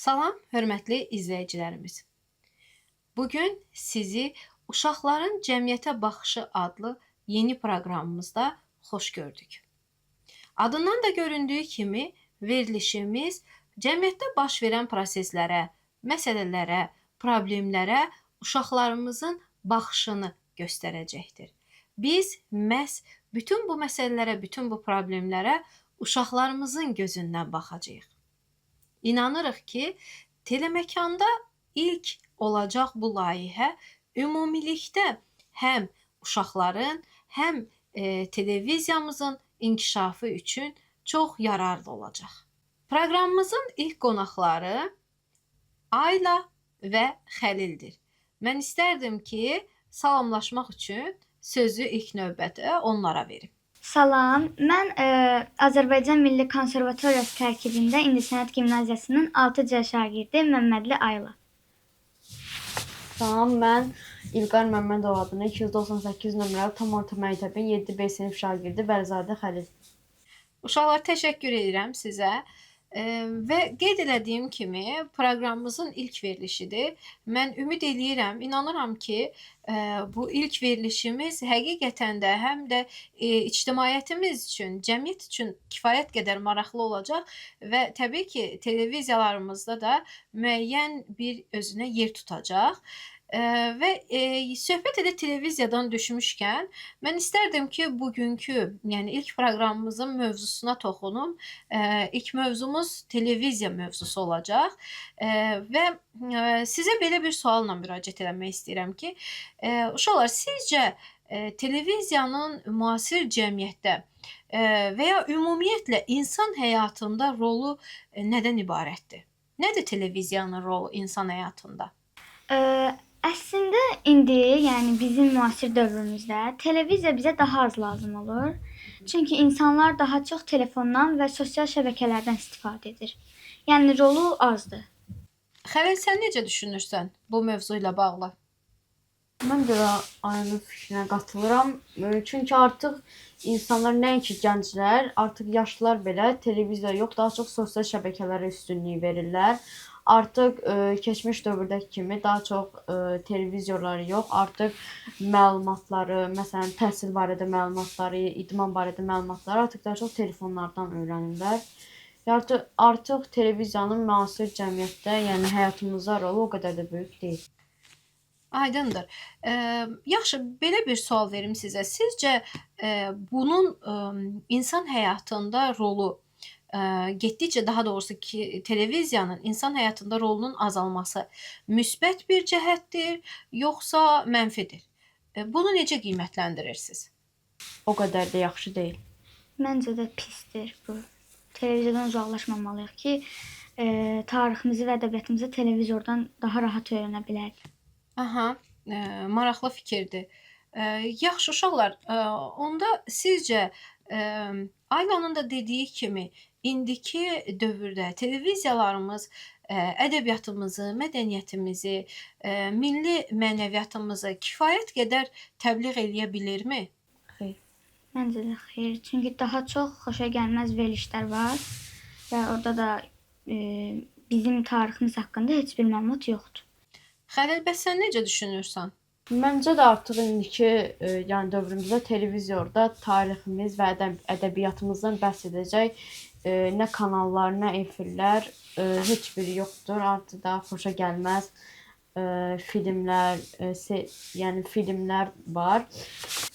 Salam, hörmətli izləyicilərimiz. Bugün sizi Uşaqların Cəmiyyətə Baxışı adlı yeni proqramımızda xoş gördük. Adından da göründüyü kimi verilişimiz cəmiyyətdə baş verən proseslərə, məsələlərə, problemlərə uşaqlarımızın baxışını göstərəcəkdir. Biz məhz bütün bu məsələlərə, bütün bu problemlərə uşaqlarımızın gözündən baxacağıq. İnanırıq ki, teleməkanda ilk olacaq bu layihə ümumilikdə həm uşaqların, həm televiziyamızın inkişafı üçün çox yararlı olacaq. Proqramımızın ilk qonaqları Ayla və Xəlildir. Mən istərdim ki, salamlaşmaq üçün sözü ilk növbədə onlara verim. Salam, mən Azərbaycan Milli Konservatoriyası tərkibində İncəsənət Gimnaziyasının 6C şagirdi Məmmədli Ayla. Salam, mən İlqar Məmmədov adına 298 nömrəli tam orta məktəbin 7B sinif şagirdi Vəlizadə Xəlil. Uşaqlar, təşəkkür edirəm sizə. Və qeyd elədiyim kimi proqramımızın ilk verilişidir. Mən ümid eləyirəm, inanıram ki, bu ilk verilişimiz həqiqətən də həm də ictimaiyyətimiz üçün, cəmiyyət üçün kifayət qədər maraqlı olacaq və təbii ki, televiziyalarımızda da müəyyən bir özünə yer tutacaq. Və söhbət elə televiziyadan düşmüşkən, mən istərdim ki, bugünkü, yəni ilk proqramımızın mövzusuna toxunum. İlk mövzumuz televiziya mövzusu olacaq. Və sizə belə bir sualla müraciət eləmək istəyirəm ki, uşaqlar, sizcə televiziyanın müasir cəmiyyətdə və ya ümumiyyətlə insan həyatında rolu nədən ibarətdir? Nədir televiziyanın rolu insan həyatında? Əslində indi, yəni bizim müasir dövrümüzdə televiziya bizə daha az lazım olur. Çünki insanlar daha çox telefondan və sosial şəbəkələrdən istifadə edir. Yəni rolu azdır. Xəlil, sən necə düşünürsən bu mövzu ilə bağlı? Mən də Aylanın fikrinə qatılıram. Çünki artıq insanlar, nəinki gənclər, artıq yaşlılar belə televiziya yox, daha çox sosial şəbəkələrə üstünlük verirlər. Artıq keçmiş dövrdəki kimi daha çox televizorları yox, artıq məlumatları, məsələn, təhsil barədə məlumatları, idman barədə məlumatları artıq daha çox telefonlardan öyrənirlər. Artıq televiziyanın müasir cəmiyyətdə, yəni həyatımızda rolu o qədər də böyük deyil. Aydındır. Yaxşı, belə bir sual verim sizə. Sizcə bunun insan həyatında rolu getdikcə, daha doğrusu ki, televiziyanın insan həyatında rolunun azalması müsbət bir cəhətdir, yoxsa mənfidir? Bunu necə qiymətləndirirsiniz? O qədər də yaxşı deyil. Məncə də pisdir bu. Televiziyadan uzaqlaşmamalıyıq ki, tariximizi və ədəbiyyatımızı televizordan daha rahat öyrənə bilərik. Aha, maraqlı fikirdir. Yaxşı uşaqlar, onda sizcə Aylanın da dediyi kimi indiki dövrdə televiziyalarımız ədəbiyyatımızı, mədəniyyətimizi, milli mənəviyyatımızı kifayət qədər təbliğ eləyə bilirmi? Xeyr. Məncə də xeyr. Çünki daha çox xoşagəlməz verilişlər var və orada da bizim tariximiz haqqında heç bir məlumat yoxdur. Xəlil, bəs sən necə düşünürsən? Məncə də artıq indiki yəni dövrümüzdə televizorda tariximiz və ədəbiyyatımızdan bəhs edəcək nə kanallar, nə efirlər heç biri yoxdur. Artıq daha xoşagəlməz filmlər, yəni filmlər var.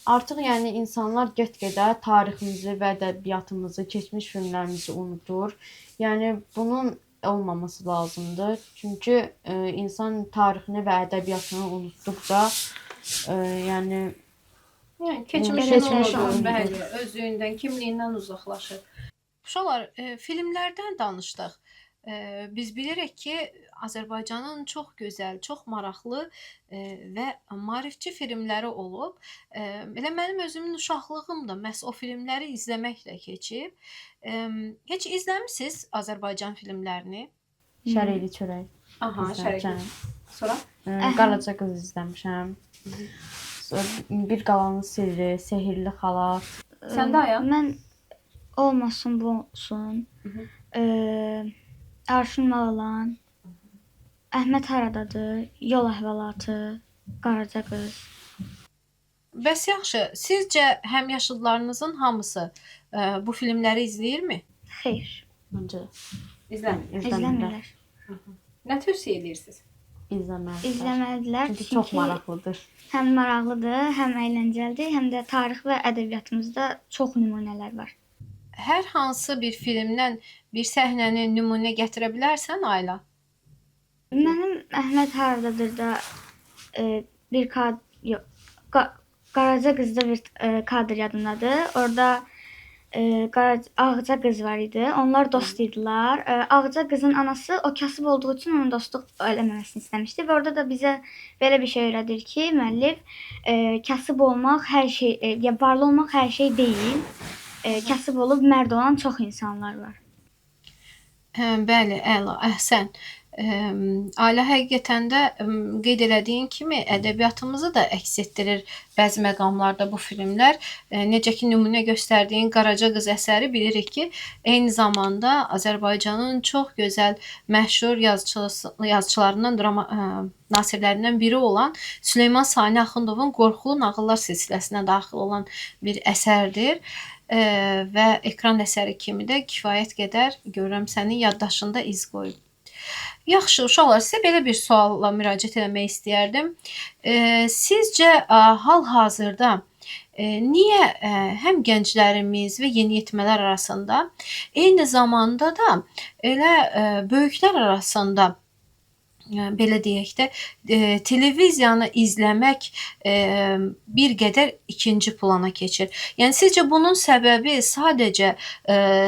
Artıq yəni insanlar get-gedə tariximizi və ədəbiyyatımızı, keçmiş filmlərimizi unudur. Yəni bunun olmaması lazımdır. Çünki insan tarixini və ədəbiyyatını unutduqca yəni keçmişini unudur, bəli, özlüyündən, kimliyindən uzaqlaşır. Uşaqlar, filmlərdən danışdıq. Biz bilirik ki, Azərbaycanın çox gözəl, çox maraqlı və maarifçi filmləri olub. Elə mənim özümün uşaqlığım da məhz o filmləri izləməklə keçib. Heç izləmisiniz Azərbaycan filmlərini? Şərikli çörək. Aha, şərikli. Sonra? Qaraca qız izləmişəm. Sonra Bir qalanın sirri, Sehirli xalat. Sən də Aya? Mən olmasın bu olsun. Arşın Malalan. Əhməd haradadır, Yol əhvalatı, Qaraca qız. Bəs yaxşı, sizcə həmyaşıdlarınızın hamısı bu filmləri izləyirmi? Xeyr, Məncə İzləmir. izləmirlər. izləmirlər. Nə tövsiyə edirsiniz? İzləməlidirlər. İzləməlidirlər Çünki çox maraqlıdır. Həm maraqlıdır, həm əyləncəlidir, həm də tarix və ədəbiyyatımızda çox nümunələr var. Hər hansı bir filmdən bir səhnəni nümunə gətirə bilərsən, Ayla? Mənim Əhməd haradadır da bir kad yox, Qaraca qızda bir kadr yadımdadır. Orada Ağca qız var idi. Onlar dost idilər. Ağca qızın anası o kasıb olduğu üçün onun dostluq eləməməsini istəmişdi və orada da bizə belə bir şey öyrədir ki, müəllif kasıb olmaq hər şey, ya varlı olmaq hər şey deyil. Kasıb olub mərd olan çox insanlar var. Bəli, əla, əhsən. Ayla, həqiqətən də qeyd elədiyin kimi ədəbiyyatımızı da əks etdirir bəzi məqamlarda bu filmlər. Necə ki nümunə göstərdiyin Qaraca qız əsəri bilirik ki, eyni zamanda Azərbaycanın çox gözəl, məşhur yazıçılarından, drama nasirlərindən biri olan Süleyman Sani Axundovun Qorxulu nağıllar silsiləsinə daxil olan bir əsərdir. Və ekran əsəri kimi də kifayət qədər görürəm sənin yaddaşında iz qoyub. Yaxşı, uşaqlar, sizə belə bir sualla müraciət eləmək istəyərdim. Sizcə hal-hazırda niyə həm gənclərimiz və yeniyetmələr arasında, eyni zamanda da elə böyüklər arasında, belə deyək də, televiziyanı izləmək bir qədər ikinci plana keçir? Yəni sizcə bunun səbəbi sadəcə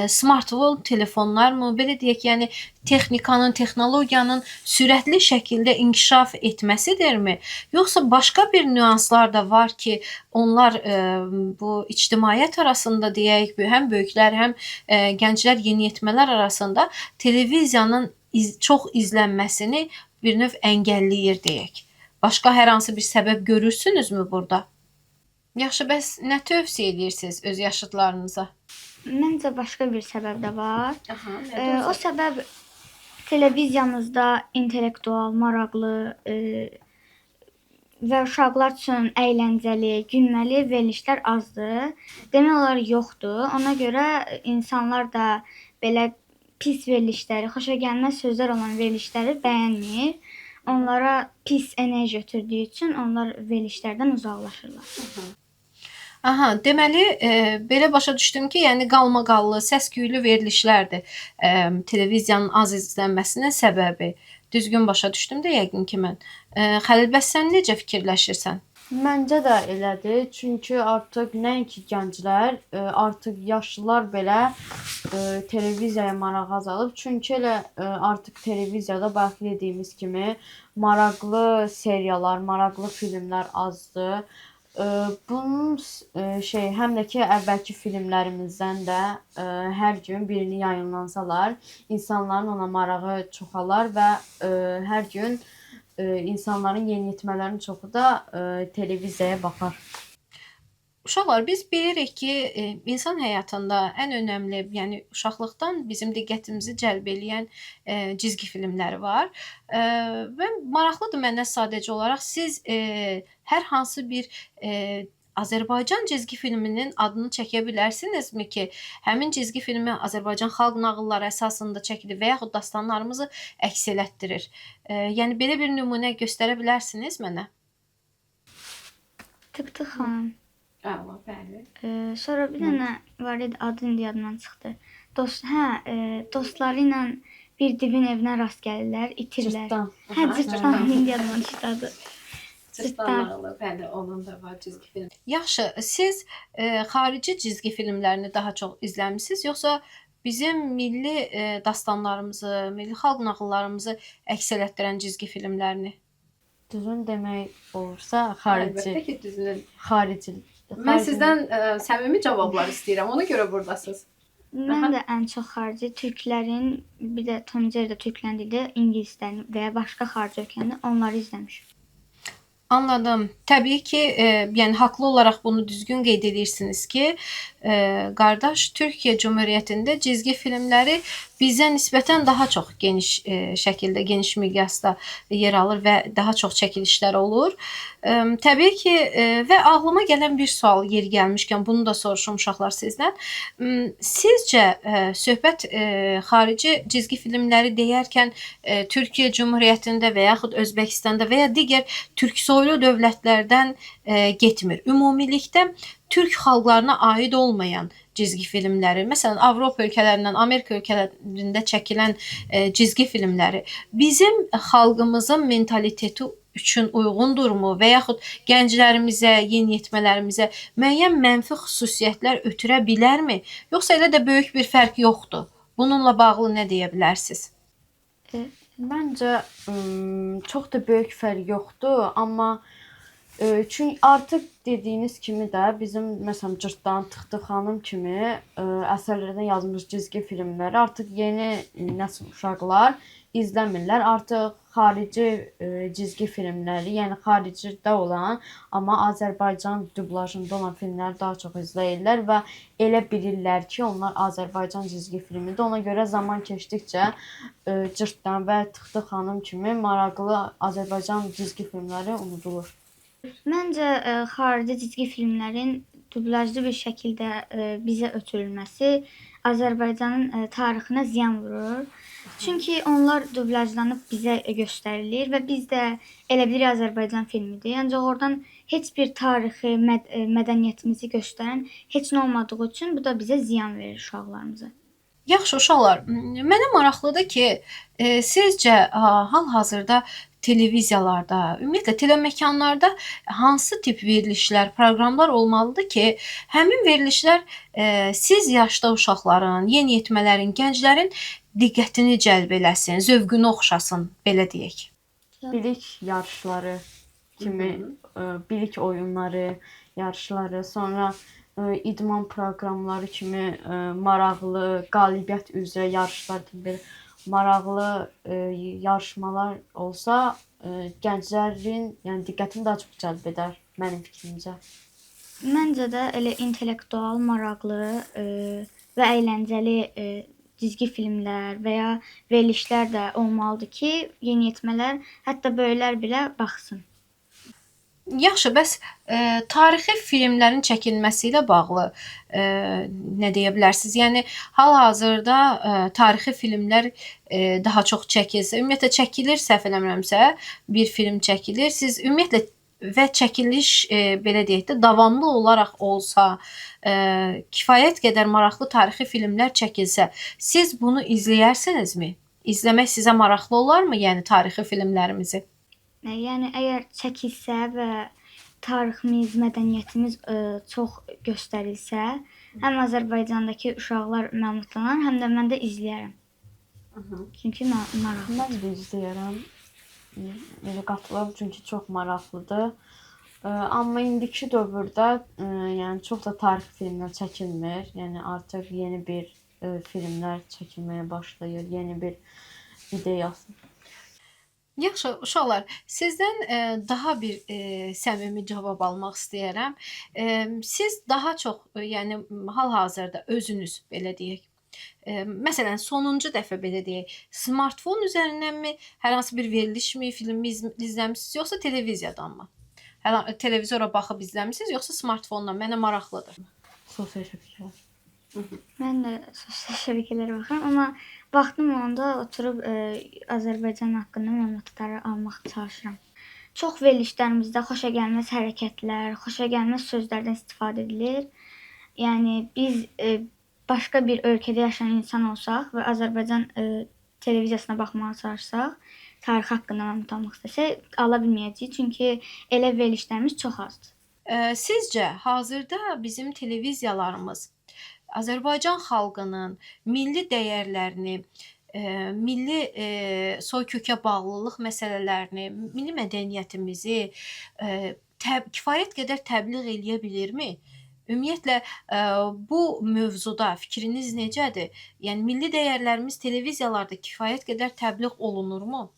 smartphone telefonlarmı? Belə deyək, yəni texnikanın, texnologiyanın sürətli şəkildə inkişaf etməsidirmi? Yoxsa başqa bir nüanslar da var ki, onlar bu ictimaiyyət arasında deyək, həm böyüklər, həm gənclər, yeniyetmələr arasında televiziyanın çox izlənməsini bir növ əngəlləyir deyək. Başqa hər hansı bir səbəb görürsünüzmü burada? Yaxşı, bəs nə tövsiyə edirsiniz öz yaşıdlarınıza? Məncə başqa bir səbəb də var. Aha, O səbəb televiziyamızda intellektual, maraqlı və uşaqlar üçün əyləncəli, gülməli verilişlər azdır. Demək olar yoxdur. Ona görə insanlar da belə pis verilişləri, xoşagəlməz sözlər olan verilişləri bəyənmir. Onlara pis enerji ötürdüyü üçün onlar verilişlərdən uzaqlaşırlar. Aha, deməli, belə başa düşdüm ki, yəni qalmaqallı, səs-küylü verilişlərdir televiziyanın az izlənməsinin səbəbi. Düzgün başa düşdüm də yəqin ki mən. Xəlil, bəs sən necə fikirləşirsən? Məncə də elədir. Çünki artıq nəinki gənclər, artıq yaşlılar belə televiziyaya marağı azalıb. Çünki elə artıq televiziyada bayaq dediyimiz kimi maraqlı seriallar, maraqlı filmlər azdır. Bunun şey, həm də ki əvvəlki filmlərimizdən də hər gün birini yayımlansalar, insanların ona marağı çoxalar və hər gün insanların, yeniyetmələrin çoxu da televiziyaya baxar. Uşaqlar, biz bilirik ki, insan həyatında ən önəmli, yəni uşaqlıqdan bizim diqqətimizi cəlb eləyən cizgi filmləri var. Və maraqlıdır mənə sadəcə olaraq siz hər hansı bir Azərbaycan cizgi filminin adını çəkə bilərsinizmi ki, həmin cizgi filmi Azərbaycan xalq nağılları əsasında çəkilib və yaxud dastanlarımızı əks elətdirir? Yəni belə bir nümunə göstərə bilərsiniz mənə? Tık-tık xanım. Əla, bəli. Sonra bir dənə var idi, adı indi yadımdan çıxdı. Dostları ilə bir divin evinə rast gəlirlər, itirlər. Cırtdan. Hə, Cırtdan, indi yadıma düşdü adı. Cırtdan nağılı, bəli, onun da var cizgi film. Yaxşı, siz xarici cizgi filmlərini daha çox izləmisiniz, yoxsa bizim milli dastanlarımızı, milli xalq nağıllarımızı əks elətdirən cizgi filmlərini? Düzünü demək olursa, xarici. Əlbəttə ki, düzünü. Xarici. Mən sizdən səmimi cavablar istəyirəm, ona görə burdasınız. Mən də ən çox xarici türklərin, bir də Tom Jerry də türklərin dilində, ingilislərin və ya başqa xarici ölkələrin onları izləmişəm. Anladım. Təbii ki, yəni haqlı olaraq bunu düzgün qeyd edirsiniz ki, qardaş, Türkiyə Cümhuriyyətində cizgi filmləri Bizə nisbətən daha çox geniş şəkildə, geniş miqyasda yer alır və daha çox çəkilişlər olur. Təbii ki, və ağlıma gələn bir sual yeri gəlmişkən bunu da soruşum uşaqlar sizdən. Sizcə söhbət xarici cizgi filmləri deyərkən Türkiyə Cümhuriyyətində və yaxud Özbəkistanda və ya digər türksoylu dövlətlərdən getmir. Ümumilikdə türk xalqlarına aid olmayan cizgi filmləri, məsələn, Avropa ölkələrindən, Amerika ölkələrində çəkilən cizgi filmləri bizim xalqımızın mentaliteti üçün uyğundurmu və yaxud gənclərimizə, yeniyetmələrimizə müəyyən mənfi xüsusiyyətlər ötürə bilərmi? Yoxsa elə də böyük bir fərq yoxdur? Bununla bağlı nə deyə bilərsiniz? Məncə çox da böyük fərq yoxdur, amma çünki artıq dediyiniz kimi də bizim məsələn Cırtdan, Tıxtı xanım kimi əsərlərdən yazılmış cizgi filmləri artıq yeni nəsil uşaqlar izləmirlər. Artıq xarici cizgi filmləri, yəni xaricdə olan, amma Azərbaycan dublajında olan filmləri daha çox izləyirlər və elə bilirlər ki, onlar Azərbaycan cizgi filmidir. Ona görə zaman keçdikcə Cırtdan və Tıxtı xanım kimi maraqlı Azərbaycan cizgi filmləri unudulur. Məncə xarici cizgi filmlərin dublajlı bir şəkildə bizə ötürülməsi Azərbaycanın tarixinə ziyan vurur. Çünki onlar dublajlanıb bizə göstərilir və biz də elə bilirik Azərbaycan filmidir. Ancaq ordan heç bir tarixi, mədəniyyətimizi göstərən heç nə olmadığı üçün bu da bizə ziyan verir, uşaqlarımıza. Yaxşı uşaqlar, mənə maraqlıdır ki, sizcə hal-hazırda televiziyalarda, ümumiyyətlə teleməkanlarda hansı tip verilişlər, proqramlar olmalıdır ki, həmin verilişlər siz yaşda uşaqların, yeniyetmələrin, gənclərin diqqətini cəlb eləsin, zövqünü oxşasın, belə deyək. Bilik yarışları kimi, bilik oyunları yarışları, sonra idman proqramları kimi maraqlı qalibiyyət üzrə yarışlar kimi bir maraqlı yarışmalar olsa, gənclərin, yəni diqqətini daha çox cəlb edər mənim fikrimcə. Məncə də elə intellektual, maraqlı və əyləncəli cizgi filmlər və ya verilişlər də olmalıdır ki, yeniyetmələr, hətta böyüklər belə baxsın. Yaxşı, bəs tarixi filmlərin çəkilməsi ilə bağlı nə deyə bilərsiniz? Yəni hal-hazırda tarixi filmlər daha çox çəkilsə, ümumiyyətlə çəkilir, səhv eləmirəmsə, bir film çəkilir. Siz ümumiyyətlə və çəkiliş belə deyək də davamlı olaraq olsa, kifayət qədər maraqlı tarixi filmlər çəkilsə, siz bunu izləyərsinizmi? İzləmək sizə maraqlı olarmı, yəni tarixi filmlərimizi? Yəni əgər çəkilsə və tariximiz, mədəniyyətimiz çox göstərilsə, həm Azərbaycandakı uşaqlar məlumatlanar, həm də mən də izləyərəm. Çünki maraqlıdır. Mən də izləyərəm. Elə qatılıram, çünki çox maraqlıdır. Amma indiki dövrdə yəni çox da tarixi filmlər çəkilmir. Yəni artıq yeni bir filmlər çəkilməyə başlayır, yeni bir ideyası. Yaxşı, uşaqlar, sizdən daha bir səmimi cavab almaq istəyirəm. Siz daha çox, yəni hal-hazırda özünüz belə deyək, məsələn, sonuncu dəfə belə deyək, smartfon üzərindənmi hər hansı bir verilişmi, filmmi izləmisiniz, yoxsa televiziyadanmı? Hər televizora baxıb izləmisiniz, yoxsa smartfondan? Mənə maraqlıdır. Sosial şəbəkələr. Mən də sosial şəbəkələrə baxıram, amma vaxtım olanda oturub Azərbaycan haqqında məlumatları almaq çalışıram. Çox verilişlərimizdə xoşagəlməz hərəkətlər, xoşagəlməz sözlərdən istifadə edilir. Yəni biz başqa bir ölkədə yaşayan insan olsaq və Azərbaycan televiziyasına baxmağa çalışsaq, tarix haqqında məlumat almaq istəsək, ala bilməyəcəyik. Çünki elə verilişlərimiz çox azdır. Sizcə hazırda bizim televiziyalarımız Azərbaycan xalqının milli dəyərlərini, milli soy-kökə bağlılıq məsələlərini, milli mədəniyyətimizi kifayət qədər təbliğ eləyə bilirmi? Ümumiyyətlə bu mövzuda fikriniz necədir? Yəni milli dəyərlərimiz televiziyalarda kifayət qədər təbliğ olunurmu?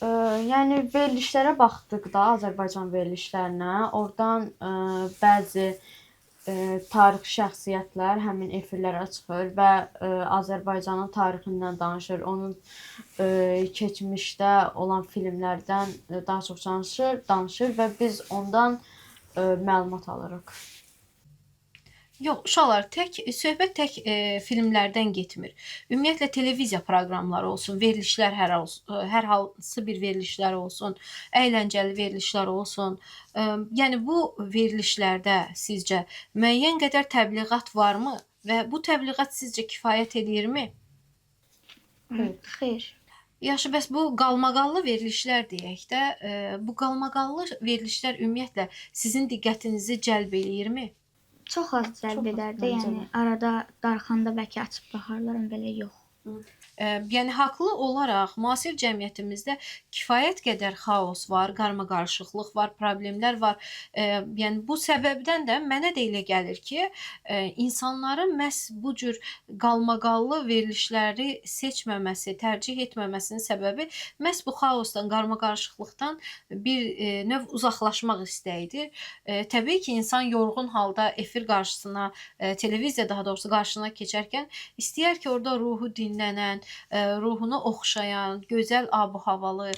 Yəni verilişlərə baxdıqda, Azərbaycan verilişlərinə, oradan bəzi Tarixi şəxsiyyətlər həmin efirlərə çıxır və Azərbaycanın tarixindən danışır. Onun keçmişdə olan filmlərdən daha çox danışır və biz ondan məlumat alırıq. Yox, uşaqlar, tək söhbət tək filmlərdən getmir. Ümumiyyətlə televiziya proqramları olsun, verilişlər hər hansı bir verilişlər olsun, əyləncəli verilişlər olsun. Yəni bu verilişlərdə sizcə müəyyən qədər təbliğat varmı və bu təbliğat sizcə kifayət eləyirmi? Xeyr. Yaxşı, bəs bu qalmaqallı verilişlər deyək də, bu qalmaqallı verilişlər ümumiyyətlə sizin diqqətinizi cəlb eləyirmi? Çox az cəlb edər də, yəni arada darıxanda bəlkə açıb baxarlar, belə yox. Yəni haqlı olaraq müasir cəmiyyətimizdə kifayət qədər xaos var, qarmaqarışıqlıq var, problemlər var. Yəni bu səbəbdən də mənə də elə gəlir ki, insanların məhz bu cür qalmaqallı verilişləri seçməməsi, tərcih etməməsinin səbəbi məhz bu xaosdan, qarmaqarışıqlıqdan bir növ uzaqlaşmaq istəyidir. Təbii ki, insan yorğun halda efir qarşısına, televiziya daha doğrusu qarşısına keçərkən istəyər ki, orada ruhu dinlənən, ruhunu oxşayan, gözəl ab-havalı,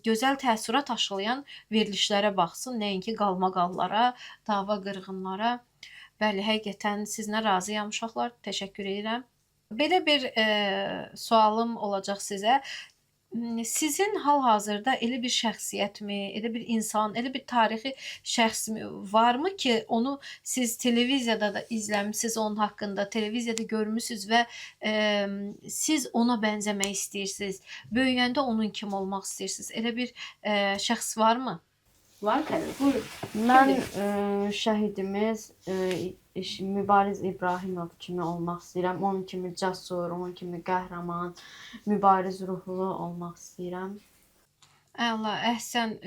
gözəl təəssürat aşılayan verilişlərə baxsın, nəinki qalmaqallara, dava qırğınlara. Bəli, həqiqətən sizinlə razıyam uşaqlar. Təşəkkür edirəm. Belə bir sualım olacaq sizə. Sizin hal-hazırda elə bir şəxsiyyətmi, elə bir insan, elə bir tarixi şəxsmi varmı ki, onu siz televiziyada da izləmisiniz, onun haqqında televiziyada görmüsüz və siz ona bənzəmək istəyirsiniz. Böyüyəndə onun kimi olmaq istəyirsiniz. Elə bir şəxs varmı? Var Xəlil, buyur. Mən şəhidimiz Mübariz İbrahimov kimi olmaq istəyirəm. Onun kimi cəsur, onun kimi qəhrəman, mübariz ruhlu olmaq istəyirəm. Əla, əhsən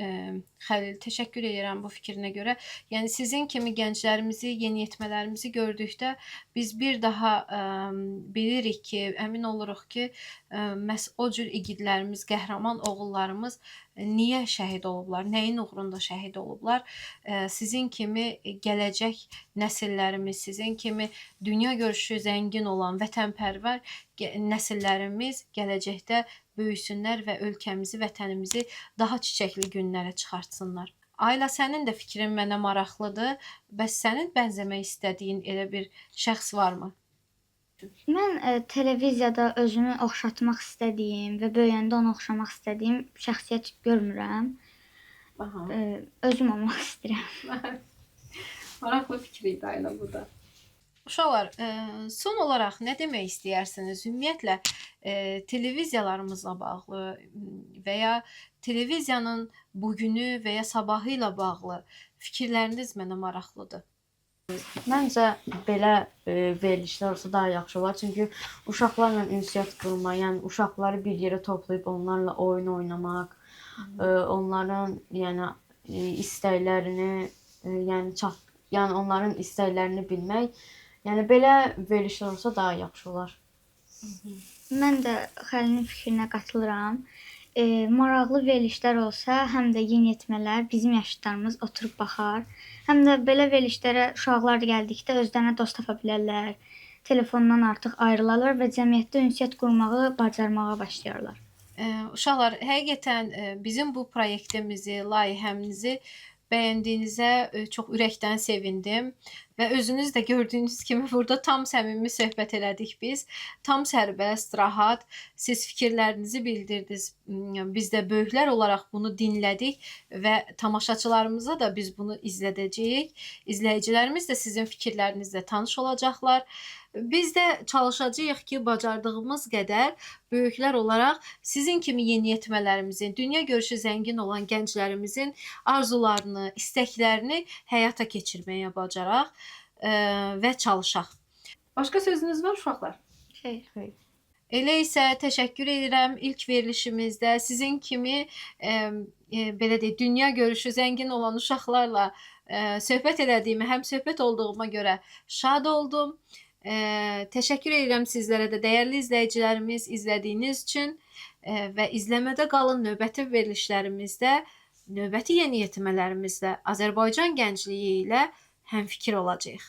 Xəlil, təşəkkür edirəm bu fikrinə görə. Yəni sizin kimi gənclərimizi, yeniyetmələrimizi gördükdə biz bir daha bilirik ki, əmin oluruq ki, məhz o cür igidlərimiz, qəhrəman oğullarımız niyə şəhid olublar, nəyin uğrunda şəhid olublar? Sizin kimi gələcək nəsillərimiz, sizin kimi dünya görüşü zəngin olan vətənpərvər nəsillərimiz gələcəkdə böyüsünlər və ölkəmizi, vətənimizi daha çiçəkli günlərə çıxartsınlar. Ayla, sənin də fikrin mənə maraqlıdır. Bəs sənin bənzəmək istədiyin elə bir şəxs varmı? Mən televiziyada özümü oxşatmaq istədiyim və böyüyəndə ona oxşamaq istədiyim şəxsiyyət görmürəm. Aha. Özüm olmaq istəyirəm. Maraqlı fikir idi Ayla bu da. Uşaqlar, son olaraq nə demək istəyirsiniz? Ümumiyyətlə televiziyalarımızla bağlı və ya televiziyanın bugünü və ya sabahı ilə bağlı fikirləriniz mənə maraqlıdır. Məncə belə verilişlər olsa daha yaxşı olar. Çünki uşaqlarla ünsiyyət qurma, yəni uşaqları bir yerə toplayıb onlarla oyun oynamaq, onların yəni istəklərini, yəni onların istəklərini bilmək, yəni belə verilişlər olsa daha yaxşı olar. Mən də Xəlilin fikrinə qatılıram. Maraqlı verilişlər olsa, həm də yeniyetmələr, bizim yaşıdlarımız oturub baxar. Həm də belə verilişlərə uşaqlar gəldikdə özlərinə dost tapa bilərlər. Telefondan artıq ayrılarlar və cəmiyyətdə ünsiyyət qurmağı bacarmağa başlayarlar. Uşaqlar, həqiqətən bizim bu proyektimizi, layihəmizi bəyəndiyinizə çox ürəkdən sevindim və özünüz də gördüyünüz kimi burada tam səmimi söhbət elədik biz. Tam sərbəst, rahat. Siz fikirlərinizi bildirdiniz. Biz də böyüklər olaraq bunu dinlədik və tamaşaçılarımıza da biz bunu izlədəcəyik. İzləyicilərimiz də sizin fikirlərinizlə tanış olacaqlar. Biz də çalışacağıq ki, bacardığımız qədər böyüklər olaraq sizin kimi yeniyetmələrimizin, dünya görüşü zəngin olan gənclərimizin arzularını, istəklərini həyata keçirməyə bacaraq və çalışaq. Başqa sözünüz var uşaqlar? Xeyr. Xeyr. Elə isə təşəkkür edirəm ilk verilişimizdə sizin kimi belə deyək, dünya görüşü zəngin olan uşaqlarla söhbət elədiyimə, həm söhbət olduğuma görə şad oldum. Təşəkkür edirəm sizlərə də dəyərli izləyicilərimiz izlədiyiniz üçün və izləmədə qalın növbəti verilişlərimizdə, növbəti yeniyetmələrimizlə, Azərbaycan gəncliyi ilə həmfikir olacağıq.